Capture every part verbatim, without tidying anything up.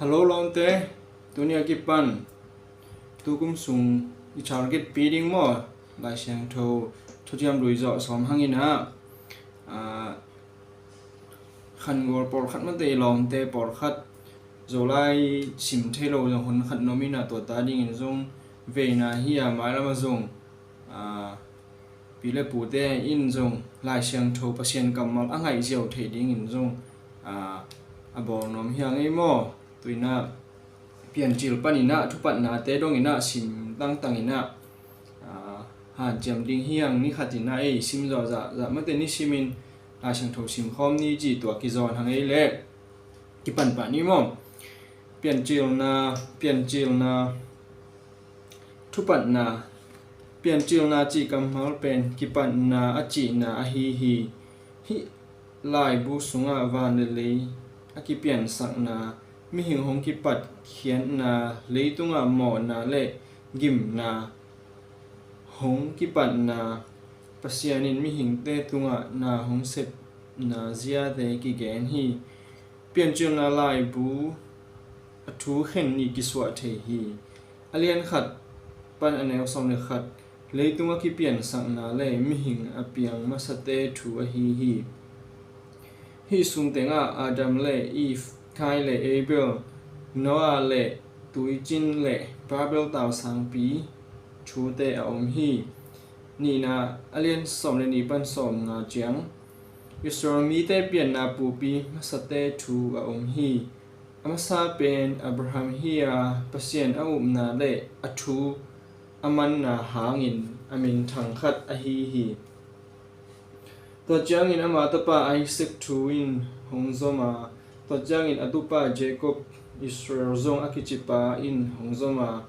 Hello lawmte, tuni a kipan tukum sung i target pi ding maw, Lai Siangtho Thuciam Lui zawh sawm hangin ah, ah, khangual pawlkhat mate i lawmte pawlkhat Zolai sim thei lo zong hun khat na om in ah, tua ta dingin zong veina hi a, mailam ah zong, ah, pi le pute in zong Lai Siangtho Pasian kammal a ngaih ziau theih dingin zong, ah, a bawl nuam hi a ngei maw? Tua in ah Piancil panin ah thupatnate dongin ah sim tangtangin ah, ah, hanciam ding hi hang. Ni khatin ah ei sim zawh zahzah mate ni simin Lai Siangtho sim khawm ni ci, tua kizawn hang ei leh kipan pah ni maw? Piancilna, Piancilna, Thupatna, Piancilna cih kammal pen kipatna a cihna ahi hi. Hih laibu sungah van le lei a kipiansakna, mihing hong kipatkhiatna, leitungah mawhna le gimna hong kipatna, Pasian in mihingte tungah na hong sepna ziate kigen hi. Piancilna laibu a thu khen nih kisuah thei hi. A lian khat pan a neu sawm le khat, leitung a kipiansakna le mihing a piang masate thu ahi hi. Hih sung tengah Adam le Eve, Kain le Abel, Noah le tuicin le Babel tausangpi thute a om hi. Nihna, a lian sawm le nih pan sawm nga ciang, Israel mite pianna pupi masate thu a om hi. A masa pen Abraham hi a, Pasian a upna le a thu a manna hangin a minthang khat ahi hi. Tua ciangin ama tapa Isaac thu in hong zom a, tua ciangin a tupa Jacob, Israel zong a kicipa in hong zom a,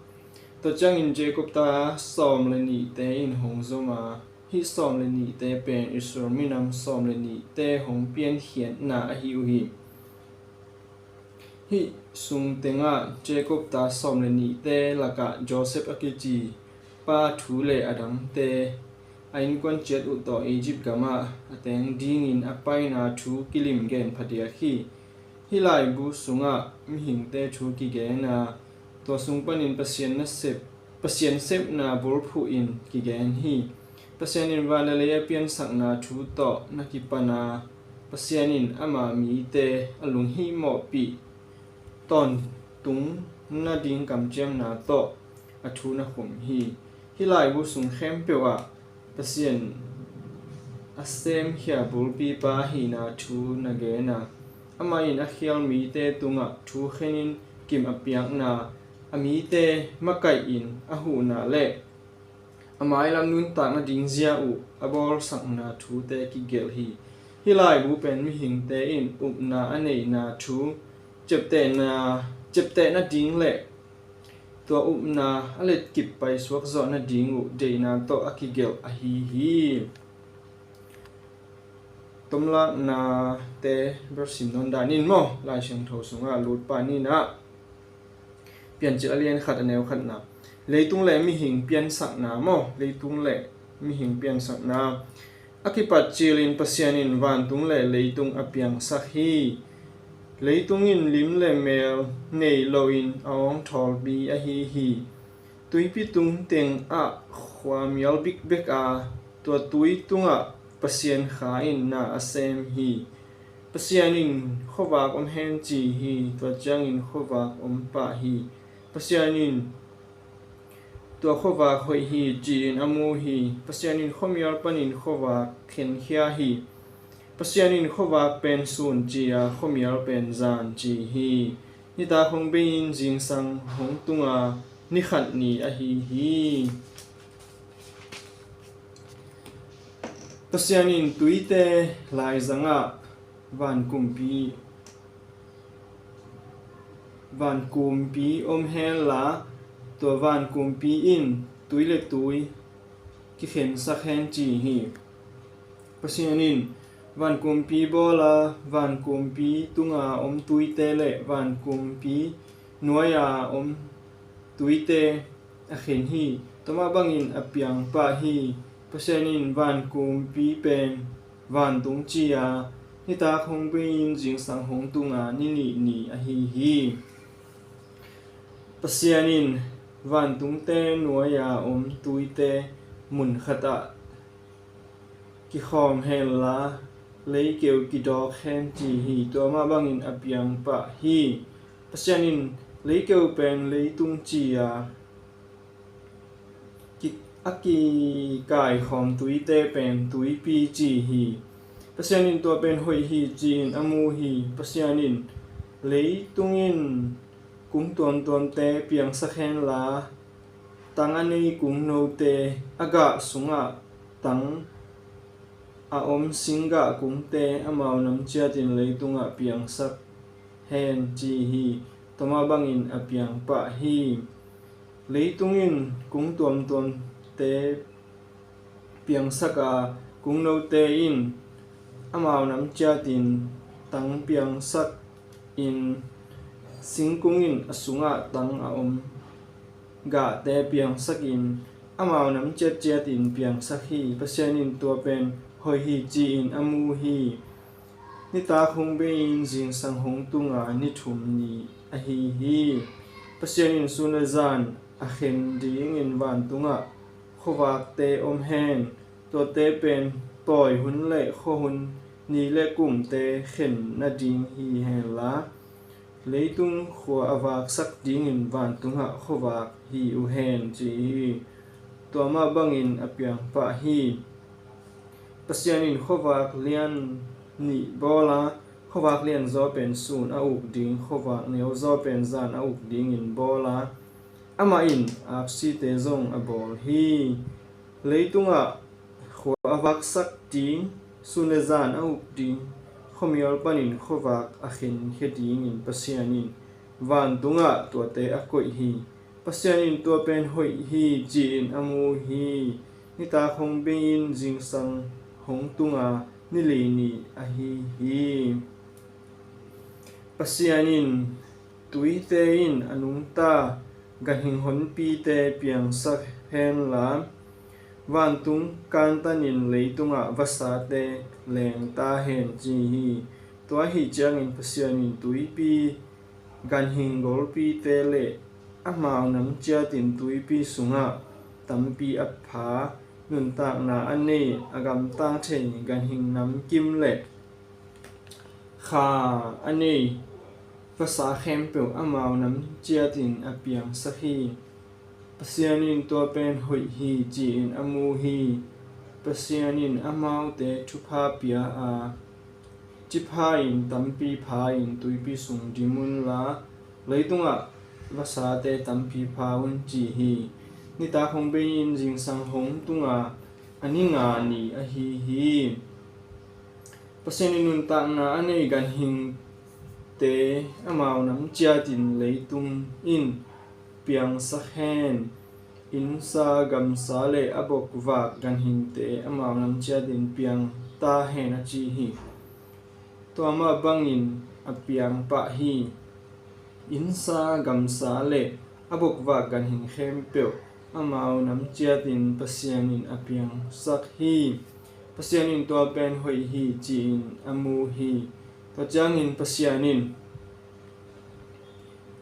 tua ciangin Jacob ta sawm le nihte in hong zom a, hih sawm le nihte pen Israel minam sawm le nihte hong piankhiatna ahi uh hi. Hih sung tengah Jacob ta sawm le nihte lakah Joseph a kici pa thu le a dangte a innkuan ciat uh tawh Egypt gamah a teng dingin a paina thu kilim gen phadiak hi. Hih laibu sungah mihingte thu kigen a, tua sung panin Pasian nasep, Pasian sepna bulphuh in kigen hi. Pasian in van le lei a piansakna thu tawh na kipan a, Pasian in ama mite a lunghimawhpih tawntung nading kamciamna tawh a thu na khum hi. Hih laibu sung khempeuh ah Pasian a semkhia bulpipa hihna thu na gen a, amah in a khial mite tungah thu khenin kim a piakna, a mite makaihin a huhna le a mailam nuntak nading zia uh a bawlsakna thute kigelh hi. Hih laibu pen mihingte in upna a neihna thu ciaptehna, ciapteh nading le tua upna a letkip paisuak zawh nading uh deihna tawh a kigelh ahi hi. Tomlaknate ber sim nawn danin maw, Lai Siangtho sungah lut pah ni in ah, Piancil a lian khat a neu khatna, leitung le mihing piansakna maw, leitung le mihing piansakna. A kipat cilin Pasian in vantung le leitung a piangsak hi. Leitung in lim le mel nei loin a awngthawlpi ahi hi. Tuipi tung tengah khuamial bikbek a, tua tui tungah Pasian Kha in na a sem hi. Pasian in khuavak om hen ci hi, tua ciangin khuavak om pah hi. Pasian in tua khuavak hoih hi ci-in a mu hi. Pasian in khuamial panin khuavak khenkhia hi. Pasian in khuavak pen sun ci a, khuamial pen zan ci hi. Nitak hong bei-in zingsang hong tung a, ni khat ni ahi hi. Pasian in tuite laizangah vankumpi, vankumpi om hen la, tua vankumpi in tui le tui kikhensak hen ci hi. Pasian in vankumpi bawl a, vankumpi tunga om tuite le vankumpi nuai-a om tuite a khen hi. Tua mah bangin a piang pah hi. Pasian in vankumpi pen vantung ci a, nitak hong bei-in zingsang hong tung a, ni nih ni ahi hi. Pasian in vantungte nuai-a om tuite mun khatah kikhawm henla, leikeu kidawk hen ci hi. Tua mah bangin a piang pah hi. Pasian in leikeu pen leitung ci-a ki, a kikaikhawm tuite pen tuipi ci hi. Pasian in tua pen hoih hi ci-in a mu hi. Pasian in leitung in kung tuamtuamte piangsak henla, tang a nei kungnote, a gah sungah tang a om singgah kungte amau nam ciatin leitungah piangsak hen ci hi. Tua mah bangin a piang pah hi. Leitung in kung tuamtuamte piangsak a, kungnote in amau nam ciatin tang piangsak in, singkung in a sungah tang a om gahte piangsak in, amau nam ciatciatin piangsak hi. Pasian in tua pen hoih hi ci-in a mu hi. Nitak hong bei-in zingsang hong tunga ni thum ni ahi hi. Pasian in sun le zan a khen dingin vantungah khuavakte om hen. Tuate pen pawi hun le khua hun, ni le kumte khen nading hi henla, leitung khua a vaksak dingin vantungah khuavak hi uh hen ci hi. Tua mah bangin a piang pah hi. Pasian in khuavak lian nih bawl a, khuavak lianzaw pen sun a uk ding, khuavak neuzaw pen zan a uk dingin bawl a, amah in aksite zong a bawl hi. Leitungah khua a vaksak ding, sun le zan a uk ding, khuamial panin khuavak a khenkhia dingin Pasian in vantungah tuate a koih hi. Pasian in tua pen hoih hi ci-in a mu hi. Nitak hong bei-in zingsang hong tunga ni li ni ahi hi. Pasian in tuite in a nungta ganhing honpite piangsak henla, vantung kantanin leitungah vasate lengta hen ci hi. Tua ahi ciangin Pasian in tuipi ganhing golpite le amau nam ciatin tuipi sungah tampi a pha, nuntakna a nei, a gamtang thei ganhing namkim le kha a nei vasa khempeuh amau nam ciatin a piangsak hi. Pasian in tua pen hoih hi ci-in a mu hi. Pasian in amaute thupha pia a, cipha in tampi pha in tuipi sung dim unla, leitungah vasate tampi pha un ci hi. Nitak hong bei-in zingsang hong tunga a ni nga ni ahi hi. Pasian in nuntakna a nei ganhingte amau nam ciatin leitung in piangsak hen. Innsa gamsa le a bokvak ganhingte amau nam ciatin piangta hen a ci hi. Tua mah bangin a piang pah hi. Innsa gamsa le a bokvak ganhing khempeuh amau nam ciatin Pasian in a piangsak hi. Pasian in tua pen hoih hi ci-in a mu hi. Tua ciangin Pasian in,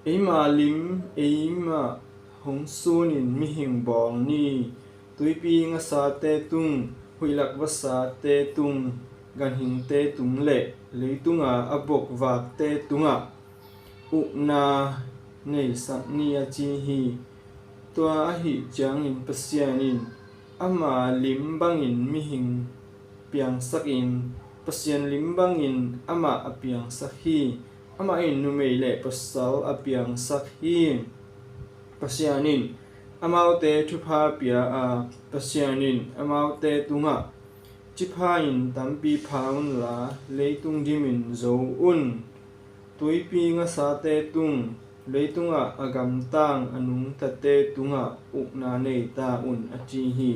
eima lim eimah hong sunin mihing bawl ni. Tuipi ngasate tung, huihlak vasate tung, ganhingte tung le leitunga a bokvakte tungah ukna neisak ni a ci hi. Tua ahi ciangin Pasian in ama lim bangin mihing piangsakin, Pasian lim bangin amah a piangsak hi. Amah in numei le pasal a piangsak hi. Pasian in amaute thupha pia a, Pasian in amaute tungah, cipha in tampi pha unla, leitung dimin zo un. Tuipi ngasate tung, leitungah a gamtang a nungtate tungah ukna nei ta un a ci hi.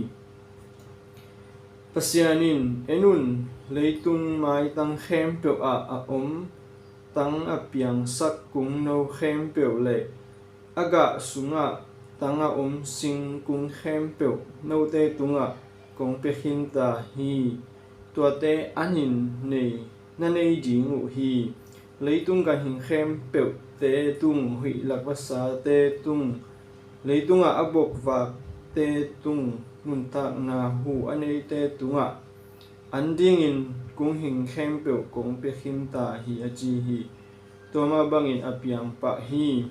Pasian in, en un, leitung maitang khempeuh ah a om tang a piangsak kungno khempeuh le a gah sungah tang a om singkung khempeuh note tungah kong pia khinta hi. Tuate an in nei na nei ding uh hi. Leitung ganhing khempeuhte tung, huihlak vasate tung, leitungah a bokvakte tung, nuntakna hu a neite tungah an dingin kung hing khempeuh kong pia khin ta hi, a ci hi. Tua mah bangin a piang pah hi.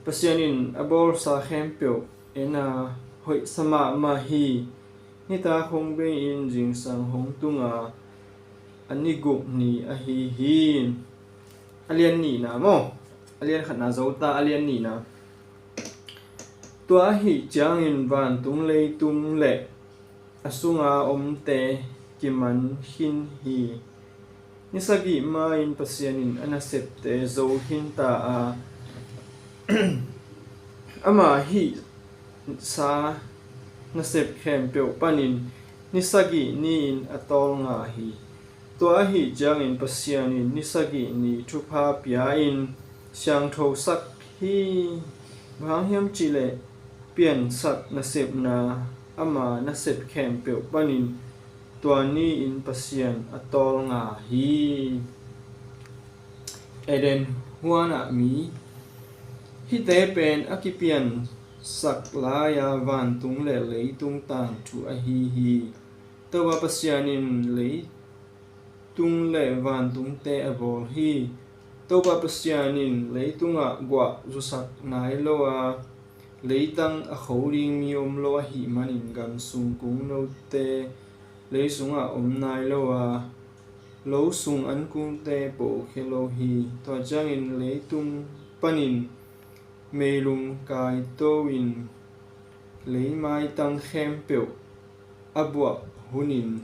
Pasian in a bawlsa khempeuh en a, hoihsa mahmah hi. Nitak hong bei-in zingsang hong tung a, a ni guk ni ahi hi. A lian nihna maw? A lian khatna zo ta, a lian nihna. Tua ahih ciangin vantung, leitung le a sunga omte kiman khin hi. Ni sagih ma-in Pasian in a nasepte zo khin ta a, ama hihsa nasep khempeuh panin ni sagih ni-in a tawlnga hi. Tua ahih ciangin Pasian in ni sagih ni thupha pia-in siangthosak hi. Bang hang hiam cihleh piansak nasepna, ama nasep khempeuh panin tua ni-in Pasian a tawlnga hi. Eden huanah mi. Hihte pen a kipiansak lai-a vantung le leitung tangthu ahi hi. Topa Pasian in leitung le vantungte a bawl hi. Topa Pasian in leitungah guah zusak nai lo a, leitang a kho ding mi om lo ahih manin gam sung kungnote lei sungah om nai lo a, lo sung ankungte pokhia lo hi. Tua ciangin leitung panin meilung kaito-in leimaitang khempeuh a buak hunin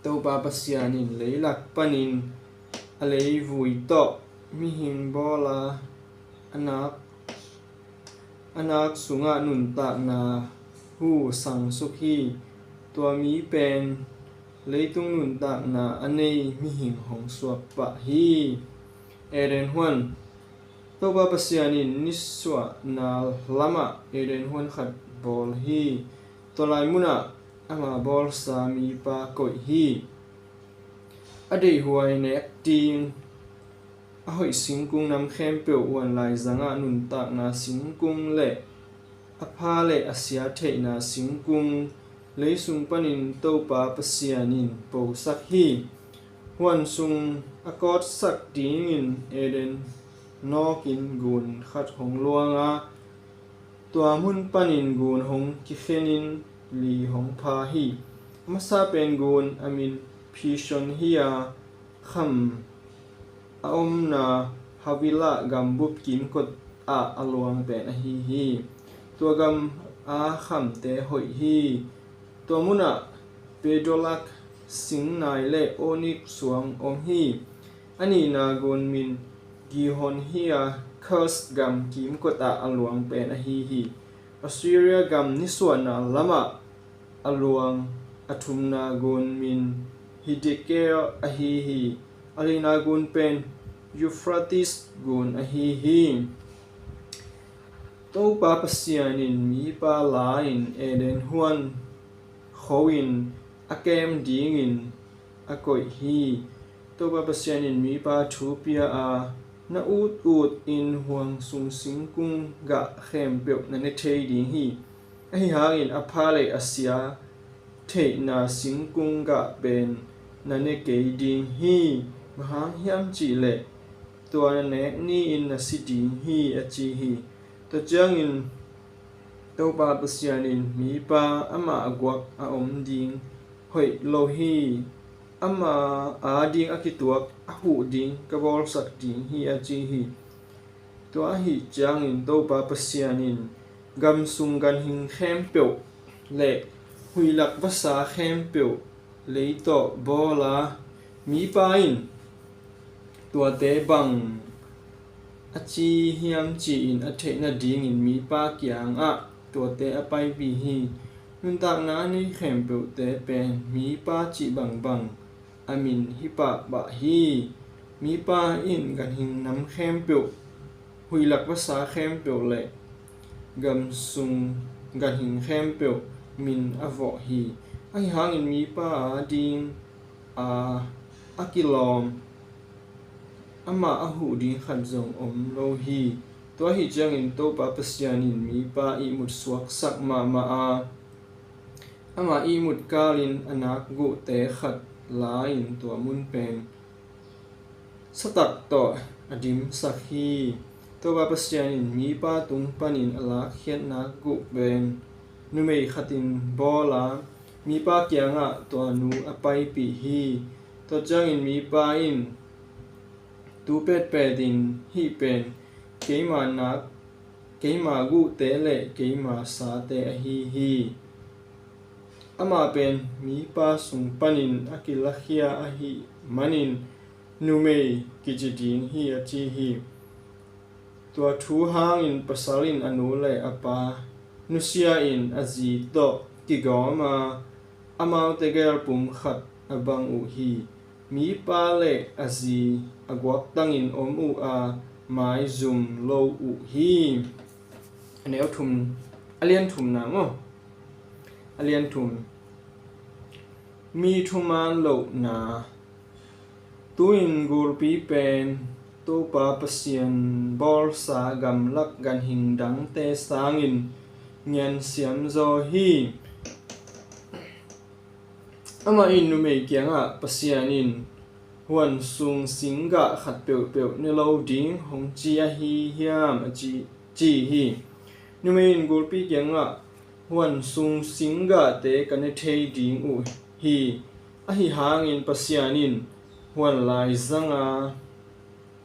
Topa Pasian in leilak panin a leivui tawh mihing bawl a, a nak, a nak sungah nuntakna hu sangsuk hi. Tua mi pen leitung nuntakna a nei mihing hong suak pah hi. Eden huan. Topa Pasian in nisuahna lamah Eden huan khat bawl hi. Tua lai munah ama bawlsa mipa koih hi. A deihhuai nek ding a hoih singkung nam khempeuh, huan laizangah nuntakna singkung le a pha le a sia theihna singkung, lei sung panin Topa Pasian in posak hi. Huan sung a kawtsak dingin Eden nawkin gun khat hong luang a, tua mun panin gun hong kikhenin li hong pha hi. A masa pen gun a min Pishon hi a, kham a omna Havilah gambup kimkot ah a luang pen ahi hi. Tua gam a khamte hoih hi. Tua munah pedolak singnai le onik suang om hi. A nihna gun min Gihon hi a, Kos gam kimkot ah a luang pen ahi hi. Assyria gam nisuahna lamah a luang. A thumna gun min Hiddekel ahi hi. A lina gun pen Euphrates gun ahi hi. Topa Pasian in mipa la-in Eden huan kho-in a kem dingin a koih hi. Topa Pasian in mipa thu pia a, na ut utin huang sung singkung gah khempeuh na ne thei ding hi. Ahi hangin a pha le a sia theihna singkung gah pen na ne kei ding hi. Bang hang hiam cihleh tua na nek ni-in na si ding hi, a ci hi. Tua ciangin Topa Pasian in mipa amah guak a om ding hoih lo hi. Ama ading a kituak a huh ding ka bawlsak ding hi, a ci hi. Tua ahih ciangin Topa Pasian in gam sung ganhing khempeuh le huihlak vasa khempeuh lei tawh bawl a, mipa in tuate bang a ci hiam ci-in a theih nadingin mipa kiangah tuate a paipih hi. Nuntakna a nei khempeuhte pen mipa cih bangbang a min hi pahpah hi. Mipa in ganhing nam khempeuh, huihlak vasa khempeuh le gam sung ganhing khempeuh min a vawh hi. Ahi hangin mipa ading a, a kilawm amah a huh ding khat zong om lo hi. Tua ahih ciangin Topa Pasian in mipa ihmut suaksak mahmah a, ama ihmut kalin a nakguhte khat la-in tua mun pen satak tawh a dimsak hi. Topa Pasian in mipa tung panin a lakkhiat nakguh pen numei khatin bawl a, mipa kiangah tua nu a paipih hi. Tua ciangin mipa in, "Tu petpet in hih pen keima nak, keima guhte le keima sate ahi hi. Ama pen mipa sung panin a kilakhia ahih manin numei kici ding hi," a ci hi. Tua thu hangin pasal in a nu le a pa nusia in a zi tawh kigawm a, amaute gel pum khat a bang uh hi. Mipa le a zi a guaktangin om uh a, maizum lo uh hi. A neu thum, a lian thumna maw? A lian thum. Mi thuman lohna. Tu-in gulpi pen Topa Pasian bawlsa gamlak ganhing dangte sangin ngiansiam zaw hi. Amah in numei kiangah, "Pasian in huan sung singgah khat peuhpeuh ne lo ding hong ci ahi hiam?" a ci, ci hi. Numei in gulpi kiangah, "Huan sung singgahte ka ne thei ding uh hi. Ahi hangin Pasian in huan laizanga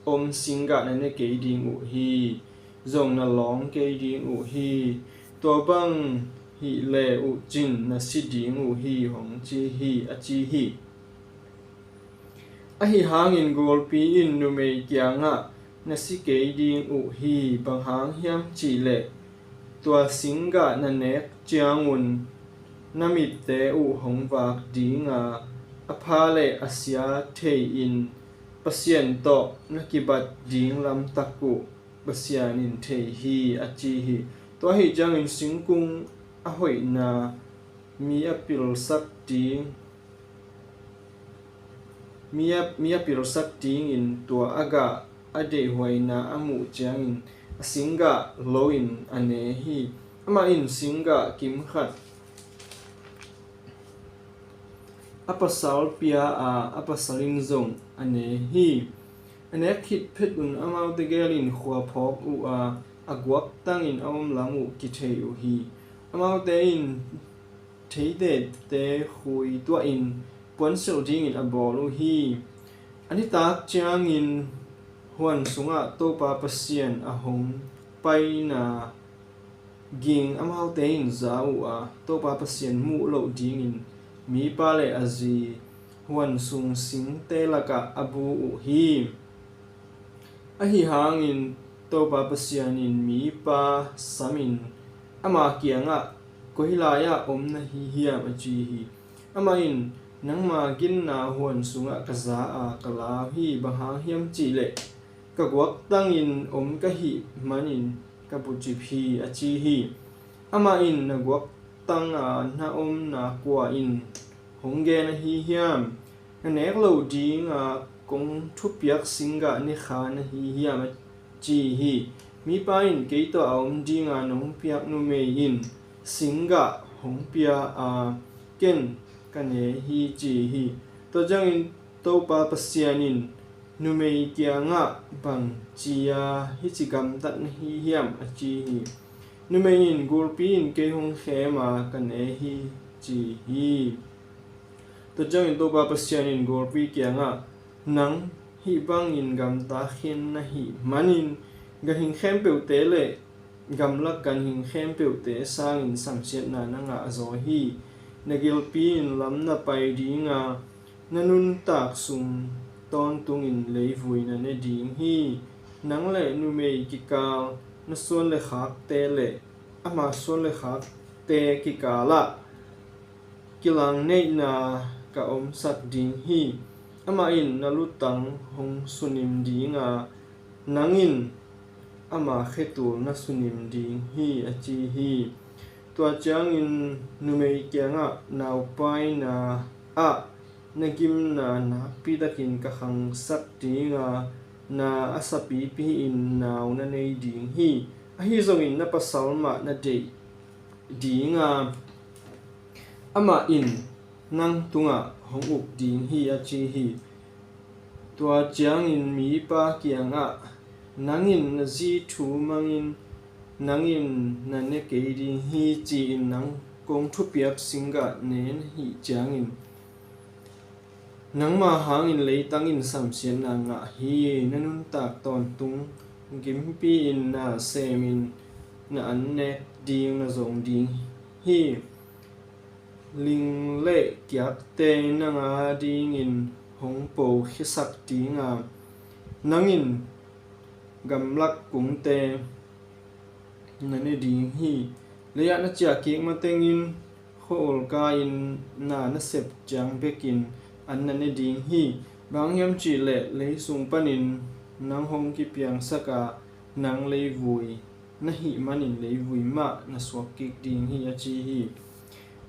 om singgah na ne kei ding uh hi, zong na lawng kei ding uh hi. Tua bang hih le uh cin na si ding uh hi," hong ci hi, a ci hi. Ahi hangin gulpi in numei kiangah, "Na si kei ding uh hi, bang hang hiam cihleh tua singgah na nek ciangun na mitte uh hong vak dinga, a pha le a sia thei-in Pasian tawh na kibat ding lamtak uh Pasian in thei hi," a ci hi. Tua ahih ciangin singkung a hoihna mi a pilsak ding, mi a, mi a pilsak dingin tua a gah a deihhuaina a muh ciangin a singgah loin a ne hi. Amah in singgah kim khat a pasal pia a, a pasal in zong a ne hi. A nek khit phetun amaute gelin khua phawk uh a, a guaktangin a om lam uh kithei uh hi. Amaute in theitete khui tuahin puansilh dingin a bawl uh hi. A nitak ciangin huan sungah Topa Pasian a hong paina ging amaute in za uh a, Topa Pasian muh loh dingin mipa le a zi huan sung singte lakah a bu uh hi. Ahi hangin Topa Pasian in mipa samin ama kiangah, "Koi lai-ah om na hi hiam?" a ci hi. Amah in, "Nangma ginna huan sungah ka za a, ka lau hi. Bang hang hiam cihleh ka guaktangin om ka hih manin ka bucip hi," a ci hi. Amah in, "Na guaktanga na omna kua in hong gen ahi hiam? Na nek lo dinga kong thupiak singgah ne kha na hi hiam?" a ci hi. Mipa in, "Kei tawh a om dinga nong piak numei in singgah hong pia a, ken ka ne hi," ci hi. Tua ciangin Topa Pasian in numei kiangah, "Bang ci-a hici gamtat na hi hiam?" a ci hi. Numei in, "Gulpi in kei hong khem a, ka ne hi," ci hi. Tua ciangin Topa Pasian in gulpi kiangah, "Nang hih bangin gamta khin na hih manin ganhing khempeuhte le gamlak ganhing khempeuhte sangin samsiatna na ngah zaw hi. Na gilpi in lam na pai dinga, na nuntak sung tawntungin leivui na ne ding hi. Nang le numei kikal, na suan le khakte le ama suan le khakte kikalah kilangneihna ka omsak ding hi. Amah in na lutang hong sunim dinga, nang in ama khetul na sunim ding hi," a ci hi. Tua ciangin numei kiangah, "Naupaina ah na gimna nakpitakin ka khangsak dinga, na a sapipi-in nau na nei ding hi. Ahi zongin na pasal mah na deih ding a, amah in nang tungah hong uk ding hi, a ci hi. Tua ciangin mipa kiangah, nang in na zi thu mangin nang in na ne kei ding hi, ci-in nang kong thupiak singgah ne na hih ciangin nangma hangin leitang in samsiatna ngah hi. Na nuntak tawntung gimpi-in na semin na an nek ding na zong ding hi. Ling le kiakte nang a dingin hong po khiasak ding a, nang in gamlak kungte na ne ding hi. Lei-ah na ciah kik matengin khua-ul kai-in na na sep ciang bekin an na ne ding hi. Bang hang hiam cih leh lei sung panin nang hong kipiangsak a, nang leivui na hih manin leivui mah na suak kik ding hi, a ci hi.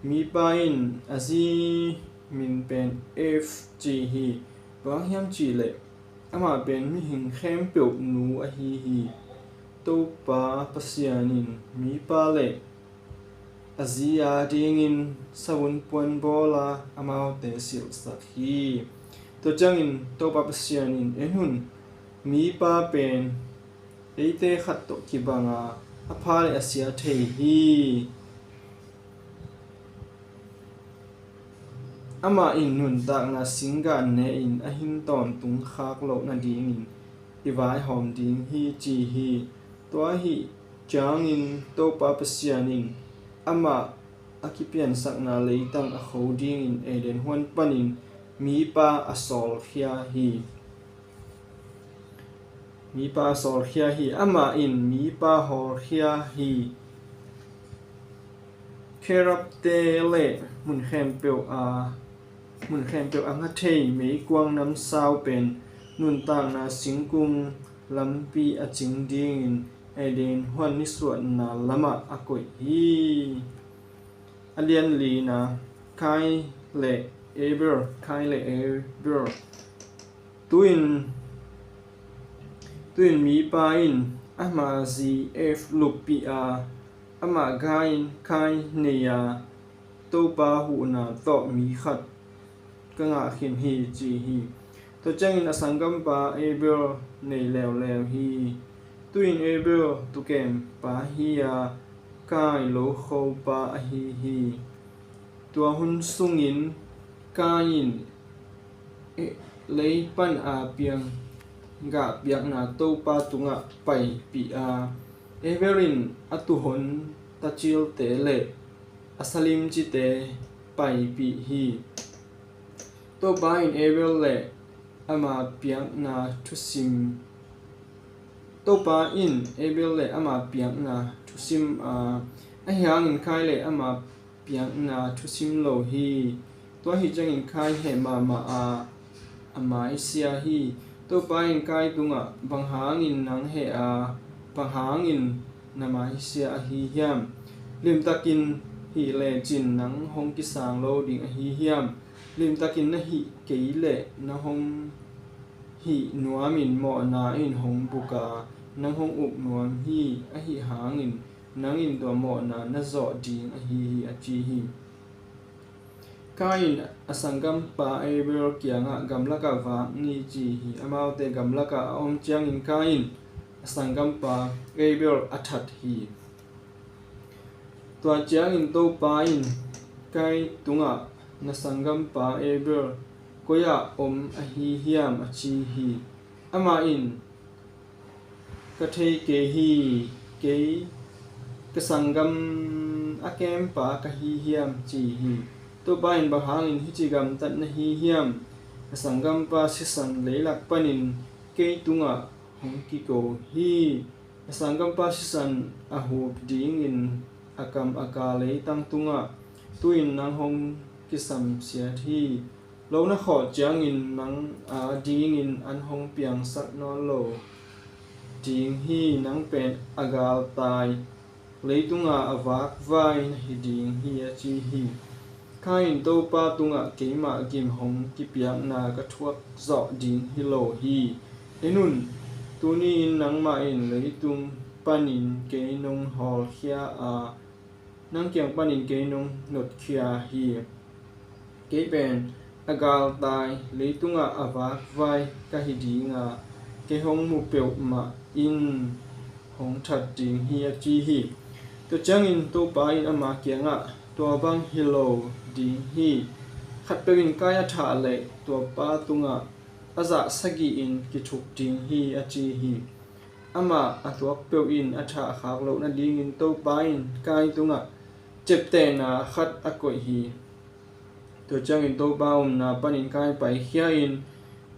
Mipa in a zi min pen Eve ci hi. Bang hang hiam cih leh amah pen mihing khempeuh nu ahi hi. Topa Pasian in mipa le a zi a dingin savun puan bawl a, amaute silhsak hi. Tua ciangin Topa Pasian in, en un, mipa pen eite khat tawh kibang a, a pha le a sia thei hi. Amah in nuntakna singgah ne-in a hin tawntung khak loh nadingin i vaihawm ding hi, ci hi. Tua ahih ciangin Topa Pasian in amah a kipiansakna leitang a kho dingin Eden huan panin mipa a sawlkhia hi. Mipa a sawlkhia hi. Amah in mipa hawlkhia hi. Cherubte le mun khempeuh a, mun khempeuh a ngah thei meikuang namsau pen nuntakna singkung lampi a cing dingin Eden huan nisuahna lamah a koih hi. A lian lina, Kain le Abel, Kain le Abel. Tu-in, tu-in mipa in ama zi Eve luppih a, amah gai-in Kain nei a, Topa huhna tawh mi khat ka ngah khin hi, ci hi. Tua ciangin a sanggampa Abel nei leuleu hi. Tu-in Abel tuukempa hi a, Kain lokhopa ahi hi. Tua hun sungin Kain in, eh, lei pan a piang gah piakna Topa tungah paipih a, Abel in a tuuhon tacilte le a salimcite paipih hi. Topa in Abel le ama piakna thusim, Topa in Abel le ama piakna thusim a, ahi hangin Kain le ama piakna thusim lo hi. Tua ahi ciangin Kain heh mahmah a, a maisia hi. Topa in Kain tungah, bang hangin nang heh a, bang hangin na maisia ahi hiam? Limtakin hih lecin nang hong kisang lo ding ahi hiam? Limtakin na hih kei leh na hong hih nuamin mawhna in hong buk a, nang hong uk nuam hi. Ahi hangin nang in tua mawhna na zawh ding ahi hi, a ci hi. Kain in a sanggampa Abel kiangah, gamlakah vak ni, ci hi. Amaute gamlakah a om ciangin Kain in a sanggampa Abel a that hi. Tua ciangin Topa in Kain tungah, na sanggampa Abel koi-ah om ahi hiam? a ci hi. Amah in, ka thei kei hi, kei ka sanggam a kempa ka hi hiam? ci hi. Topa in, bang hangin hih ci gamtat na hi hiam? Ka sanggampa sisan leilak panin kei tungah hong kiko hi. A sanggampa sisan a hup dingin a kam a ka leitang tungah tu-in nang hong kisamsiat hi. Lo na khawh ciangin nang a dingin an hong piangsak nawn lo ding hi. Nang pen a galtai leitunga a vakvai na hi ding hi, a ci hi. Kain in, Topa tungah keimah gim hong kipiakna ka thuak zawh ding hi lo hi. En un, tuni-in nangmah in leitung panin kei nong hawlkhia a, nang kiang panin kei nong notkhia hi. Kei pen a galtai leitungah a vakvai ka hi dinga, kei hong mu peuhmah in hong that ding hi, a ci hi. Tua ciangin Topa in ama kiangah, tua bang hi lo ding hi. Khatpeuh in Kain a thah leh tua pa tungah a zah sagih in kithuk ding hi, a ci hi. Amah a tuak peuh in a thah khak loh nadingin Topa in Kain tungah ciaptehna khat a koih hi. Tua ciangin Topa omna panin Kain paikhia in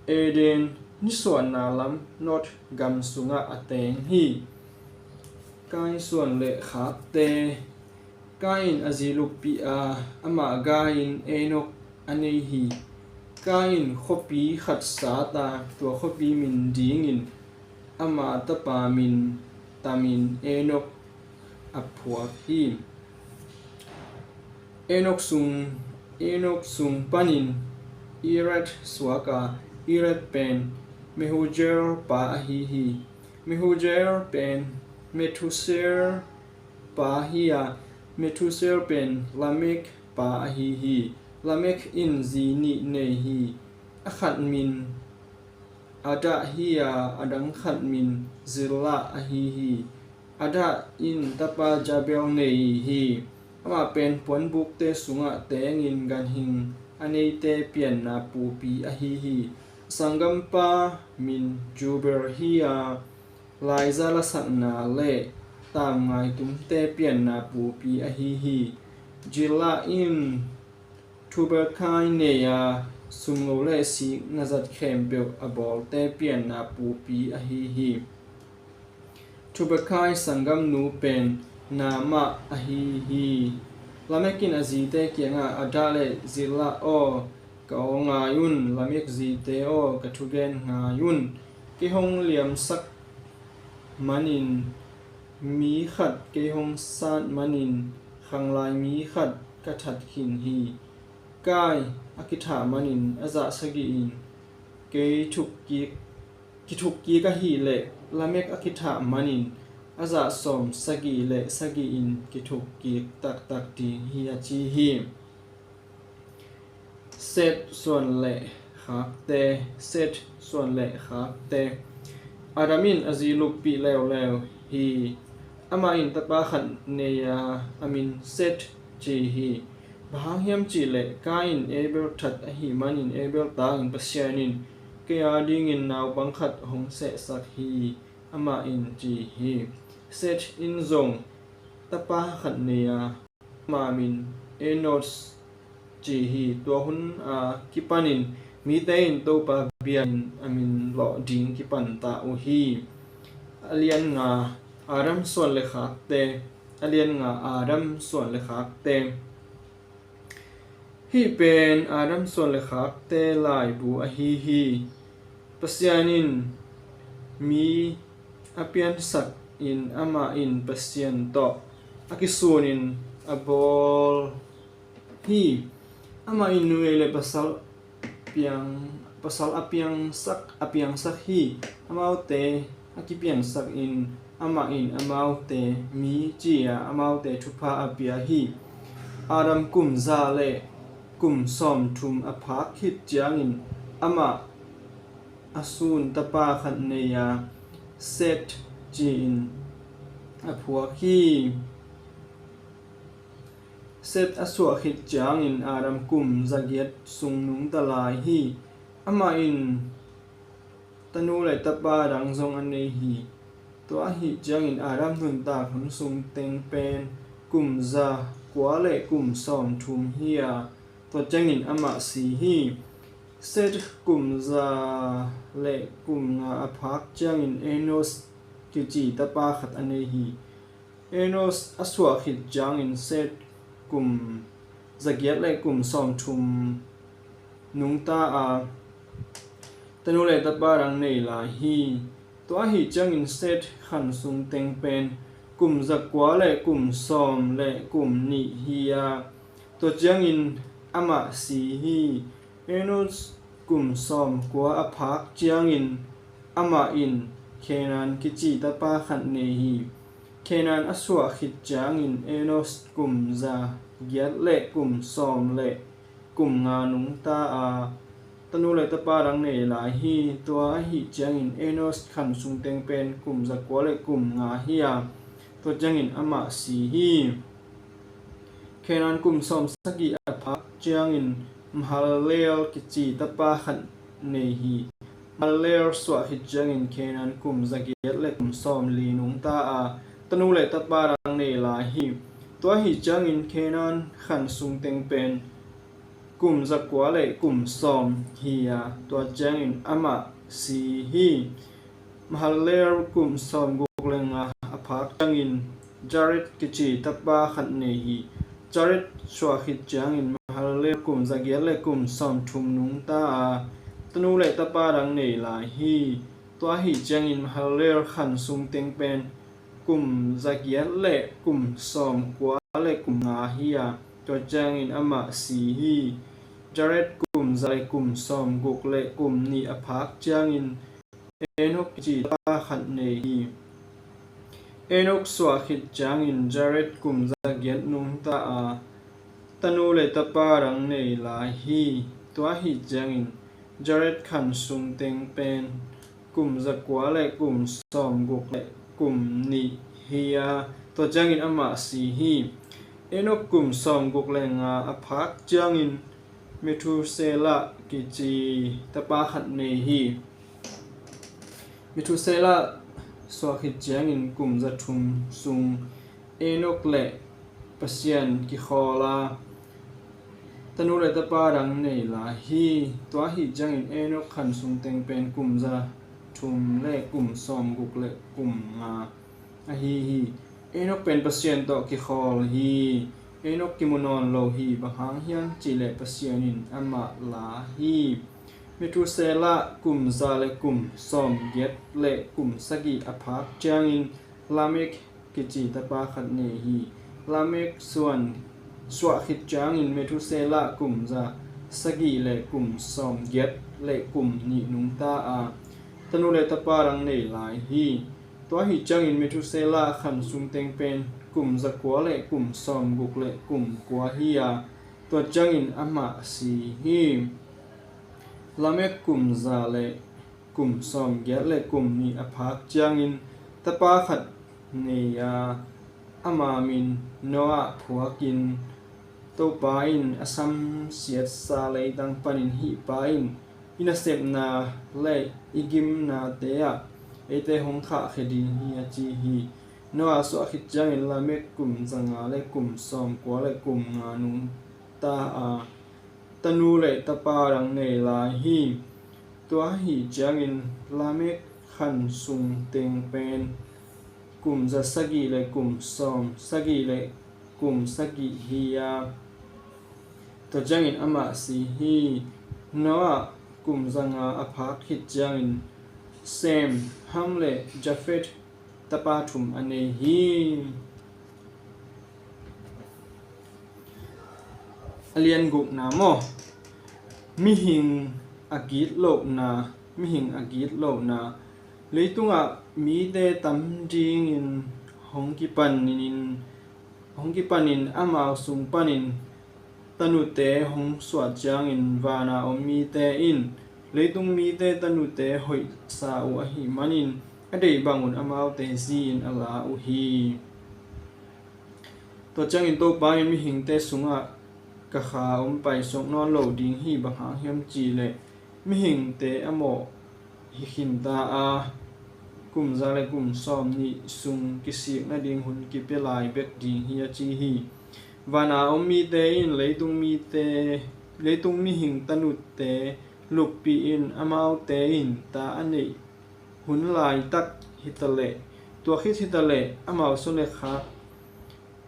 Eden nisuahna lam Nod gam sungah a teng hi. Kain suan le khakte. Kain a zi luppih a, amah gai-in Enok a nei hi. Kain khuapi khat sat a, tua khuapi min dingin ama tapa min tamin Enok a phuak hi. Enok sung, Enok sung panin Irad suak a, Irad pen Mehujael pa ahi hi. Mehujael pen Methusel pa hi a, Methusel pen Lamek pa ahi hi. Lamek in zi nih nei hi. A khat min Adah hi a, a dang khat min Zillah ahi hi. Adah in tapa Jabal nei hi. Amah pen puanbukte sungah tengin ganhing a neite pianna pupi ahi hi. Sanggampa min Jubal hi a, laiza lasakna le tamngai tumte pianna pupi ahi hi. Zillah in Tubakai nei a, sumngo le sik na zat khempeuh a bawlte pianna pupi ahi hi. Tubakai sanggamnu pen Naamah ahi hi. Lamek in a zite kiangah, Adah le Zillah aw, ka aw ngai un, Lamek zite aw, ka thugen ngai un. Kei hong liamsak manin mi khat, kei hong sat manin khanglai mi khat ka that khin hi. Kain a kithah manin a zah sagih in kei thuk kik, kithuk kik ahih leh Lamek a kithah manin a zah sawm sagih le sagih in kithuk kik taktak ding hi, a ci hi. Seth suan le khakte. Seth suan le khakte. Adam in a zi luppih leuleu hi. Amah in tapa khat nei a, a min Seth ci hi. Bang hang hiam cih leh Kain in Abel that ahih manin Abel tangin Pasian in kei a dingin naupang khat hong sehsak hi, amah in ci hi. Seth in zong tapa khat nei a, ama min Enos ci hi. Tua hun a kipanin mite in Topa biakinn a min lawh ding kipanta uh hi. A lian nga. Adam suan le khakte. A lian nga. Adam suan le khakte. Hih pen Adam suan le khakte laibu ahi hi. Pasian in mi a piansak in amah in Pasian tawh a kisunin a bawl hi. Amah in numei le pasal piang, pasal a piangsak, a piangsak hi. Amaute a kipiangsak in amah in amaute mi ci a, amaute thupha a pia hi. Adam kum za le kum sawmthum a phak khit ciangin amah a sun tapa khat nei a, Seth ci-in a phuak hi. Seth a suah khit ciangin Adam kum zagiat sung nungta lai hi. Amah in tanu le tapa dang zong a nei hi. Tua ahih ciangin Adam nuntak hun sung teng pen kum za kua le kum sawmthum hi a, tua ciangin amah si hi. Seth kum za le kum nga a phak ciangin Enos kici tapa khat a nei hi. Enos a suah khit ciangin Seth kum zagiat le kum sawmthum nungta a, tanu le tapa dang nei lai hi. Tua ahih ciangin Seth khan sung teng pen kum zakua le kum sawm le kum nih hi a, tua ciangin amah si hi. Enos kum sawmkua a phak ciangin amah in Kenan kici tapa khat nei hi. Kenan a suah khit ciangin Enos kum za giat le kum sawm le kum nga nungta a, tanu le tapa dang nei lai hi. Tua ahih ciangin Enos khan sung teng pen kum za kua le kum nga hi a, tua ciangin amah si hi. Kenan kum sawm sagih a phak ciangin Mahalalel kici tapa khat nei hi. Mahalalel suah khit ciangin Kenan kum za giat le kum sawm li nungta a, tanu le tapa dang nei lai hi. Tua ahih ciangin Kenan khan sung teng pen kum za kua le kum sawm hi a, tua ciangin amah si hi. Mahalalel kum sawm guk le nga a phak ciangin Jared kici tapa khat nei hi. Jared suah khit ciangin Mahalalel kum za giat le kum sawm thum nungta a, tanu le tapa dang nei lai hi. Tua ahih ciangin Mahalalel khan sung teng pen kum za giat le kum sawm kua le kum nga hi a, tua ciangin amah si hi. Jared kum za le kum sawm guk le kum nih a phak ciangin Enok kici tapa khat nei hi. Enok suah khit ciangin Jared kum za giat nungta a, tanu le tapa dang nei lai hi. Tua ahih ciangin Jared khan sung teng pen kum za kua le kum sawm guk le kum nih hi a, tua ciangin amah si hi. Enok kum sawm guk le nga a phak ciangin Methuselah kici tapa khat nei hi. Methuselah suah khit ciangin kum za thum sung Enok le Pasian kikhawl a, tanu le tapa dang nei lai hi. Tua ahih ciangin Enok khan sung teng pen kum za thum le kum sawm guk le kum nga ahi hi. Enok pen Pasian tawh kikhawl hi. Enok kimu nawn lo hi, bang hang hiam cihleh Pasian in amah la hi. Methuselah kum za le kum sawm giat le kum sagih a phak ciangin Lamek kici tapa khat nei hi. Lamek suan suah khit ciangin Methuselah kum za sagih le kum sawm giat le kum nih nungta a, tanu le tapa dang nei lai hi. Tua ahih ciangin Methuselah khan sung teng pen kum za kua le kum sawm guk le kum kua hi a, tua ciangin amah si hi. Lamek kum za le kum sawm giat le kum nih a phak ciangin tapa khat nei a, ama min Noah phuakin Topa in a samsiatsa leitang panin hih pa in i nasepna le i gimnate ah eite hong khahkhia ding hi, a ci hi. Noah suah khit ciangin Lamek kum za nga le kum sawm kua le kum nga nungta a, tanu le tapa dang nei lai hi. Tua ahih ciangin Lamek khan sung teng pen kum za sagih le kum sawm sagih le kum sagih hi a, tua ciangin amah si hi. Noah kum za nga a phak khit ciangin Sem, Ham le Jafet tapa thum a nei hi. A lian gukna maw? Mihing a gitlohna, mihing a gitlohna. Leitungah mite tam dingin hong kipanin, hong kipanin amau sung panin tanute hong suah ciangin vana om mite in leitung mite tanute hoihsa uh ahih manin a deih bangun amaute zi-in a la uh hi. Tua ciangin Topa in mihingte sungah ka kha om paisuak nawn lo ding hi, bang hang hiam cihleh mihingte a mawh hi khinta a, kum za le kum sawm nih sung kisik nading hun kipia lai bek ding hi, a ci hi. Vana om mite in leitung mite, leitung mihing tanute lukpih in amaute in ta a neih hun laitak hitaleh, tua khit hitaleh amau sung le khak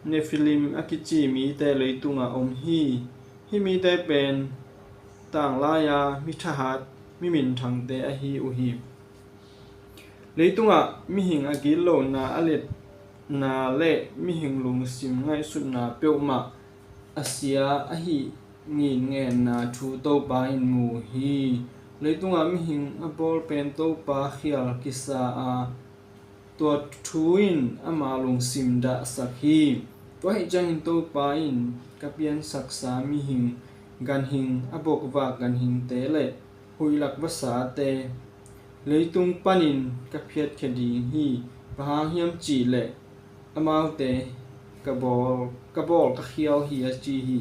Nephilim a kici mite leitungah om hi. Hih mite pen tanglai-a mi thahat, mi minthangte ahi uh hi. Leitungah mihing a gitlohna a letna le mihing lungsim ngaihsutna peuhmah a sia ahi ngitngenna thu Topa in mu hi. Leitungah mihing a bawl pen Topa khial kisa a, tua thu in ama lungsim dahsak hi. Tua ahih ciangin Topa in ka piansaksa mihing, ganhing, a bokvak ganhingte le huihlak vasate leitung panin ka phiatkhia ding hi. Bang hang hiam cih leh amaute ka bawl, ka bawl ka khial hi, a ci hi.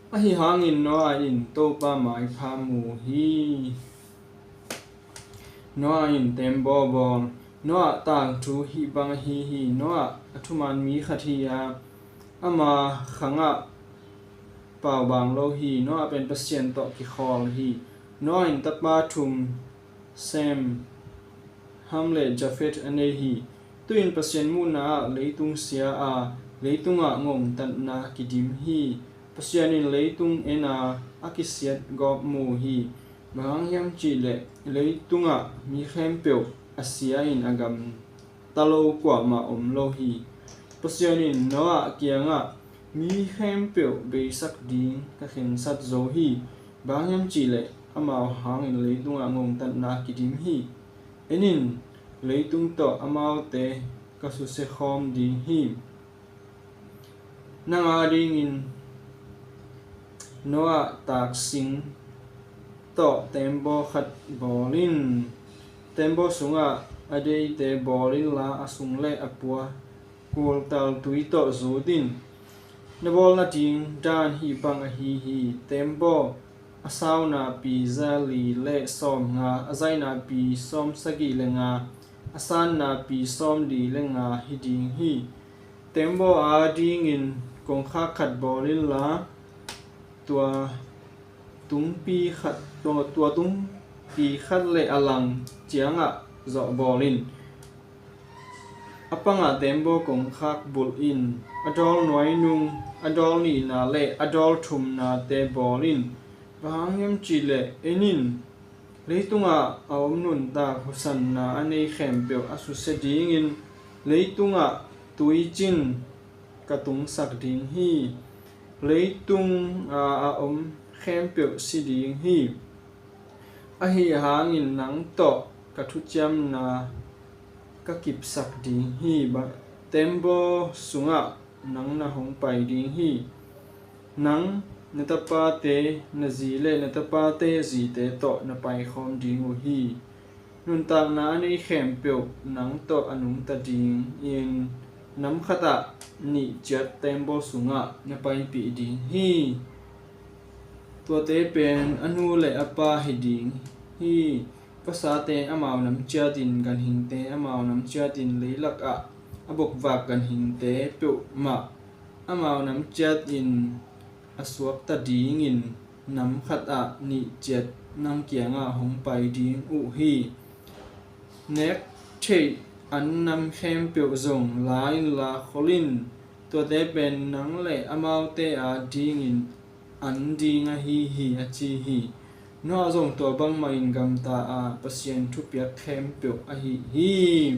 Ahi hangin Noah in Topa maipha mu hi. Noah in teembaw bawl. Noah tangthu hih bang ahi hi. Noah a thuman mi khat hi a, ama khangah paubaang lo hi. Noah pen Pasian tawh kikhawl hi. Noah in tapa thum, Sem, Ham le Jafet a nei hi. Tu-in Pasian muhna ah leitung sia a, leitungah ngongtatna kidim hi. Pasian in leitung en a, a kisiat gawp mu hi. Bang hang hiam cih leh leitungah mi khempeuh a sia in a gamta lo kuamah om lo hi. Pasian in Noah kiangah, mi khempeuh beisak ding ka khensat zo hi. Bang hang hiam cih leh amau hangin leitungah ngongtatna kidim hi. En in, leitung tawh amaute ka susia khawm ding hi. Nang a dingin Noah taksing tawh teembaw khat bawl in. Teembaw sungah a deite bawl inla, a sung le a pua kultal tui tawh zut in. Na bawl nading dan hih bang ahi hi. Teembaw a saunapi za li le sawmnga, a zainapi sawmsagih le nga, a sannapi sawmli le nga hi ding hi. Teembaw a dingin kongkhak khat bawl inla, tua tungpi khat, tua, tua tungpi khat le a lang ciangah zawh bawl in. A pangah teembaw kongkhak bulh in, a dawl nuai nung, a dawl nihna le a dawl thumnate bawl in. Bang hang hiam cih leh en in, leitungah a om nuntak husanna a nei khempeuh a susia dingin leitungah tuicin ka tungsak ding hi. Leitung a, a om khempeuh si ding hi. Ahi hangin nang tawh ka thuciamna ka kipsak ding hi. Teembaw sungah nang na hong pai ding hi. Nang, na tapate na zi le na tapate zite tawh na paikhawm ding uh hi. Nuntakna a nei khempeuh nang tawh a nungta dingin nam khatah nih ciat teembaw sungah na paipih ding hi. Tuate pen a nu le a pa hi ding hi. Vasate amau nam ciatin, ganhingte amau nam ciatin, leilakah a bokvak ganhingte peuhmah amau nam ciatin a suakta dingin nam khatah nih ciat nang kiangah hong pai ding uh hi. Nek theih an nam khempeuh zong la inla khol in. Tuate pen nang le amaute a dingin an ding ahi hi, a ci hi. Noah zong tua bangmahin gamta a, Pasian thupiak khempeuh ahi hi.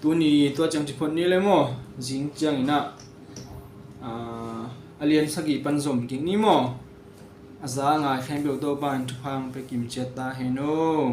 Tuni tua ciang ci phot ni le maw? Zing ciangin ah, ah, a lian sagih pan zom kik ni maw? A za a ngai khempeuh Topa in thupha hong pia kim ciat ta hen aw.